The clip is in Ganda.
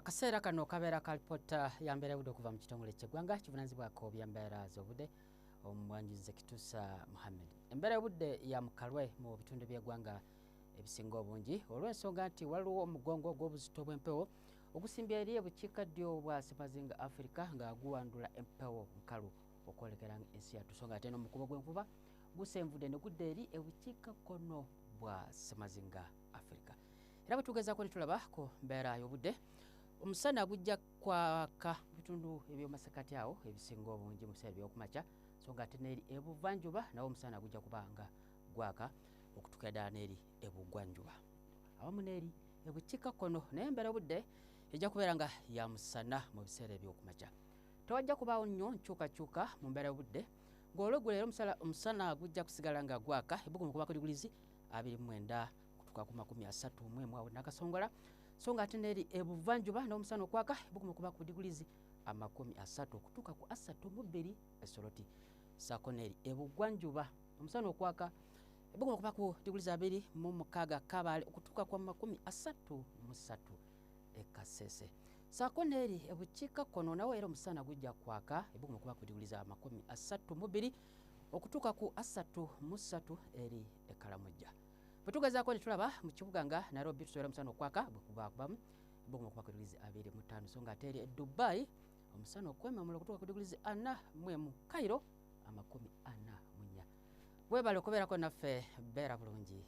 Akaseera kano kabeera ka alipoota ya mbeera y'obudde okuva mu kitongole ky'eggwanga kivunaanyizibwako bya mbeera z'obudde, omwanjuzi Kitusa Muhammed. Embeera y'obudde ya mukalwe mu bitundu by'eggwanga ebisinga obungi olw'ensonga nti waliwo omugongo gw'obuzito bw'empewo ogusimbye eri ebukiikaddyo bwa Semazinga Africa nga guwandula empewo nkalu okwolekera ensi yattu, so nga ate n'omukubo gw'enkuba gusenvudde ne gudda eri ebukiikakkono bwa Semazinga Africa. Era bwe tugezaako ne tulaba ku mbeera y'obudde, omusana gujja kwaka mu bitundu eby'omasekati awo ebisinga obungi mu biseera ebyokumakya, so nga ate n'eri ebuvanjuba nawo omusana gujja kuba nga gwaka okutuukira ddala n'eri ebugwanjuba awamu n'eri ebukiikakkono, naye embeera y'obudde ejja kubeera nga ya musana mu biseera ebyokumakya. Tewajja kubaawo nnyo nkyukakyuka mu mbeera y'obudde ng'olweggulo era omusana gujja kusigala nga gwaka ebbugumu kuba ku digulizi 29 okutuuka ku 31 awo nakasongola, so nga ate n'eri ebuvanjuba n'omusana okwaka ebbugumu kuba ku digulizi 30 okutuuka ku 32 esoloti, ssaako n'eri ebugwanjuba omusana okwaka ebbugumu kuba ku digulizi 26 Kabaale okutuuka ku 33 e Kasese, ssaako n'eri ebukiikakkono nawo era omusana gujja kwaka ebbugumu kuba ku digulizi 32 okutuuka ku 33 eri e Kalamojja. Bwe tugezaako ne tulaba mu kibuga nga Nairobi tusobola omusana okwaka bwe kubakubamu ebbugumu kuba ku digulizi 25, so nga ate eri e Dubai omusana okwememula okutuuka ku digulizi 41, Cairo 44. Weebale okubeerako naffe, beera bulungi.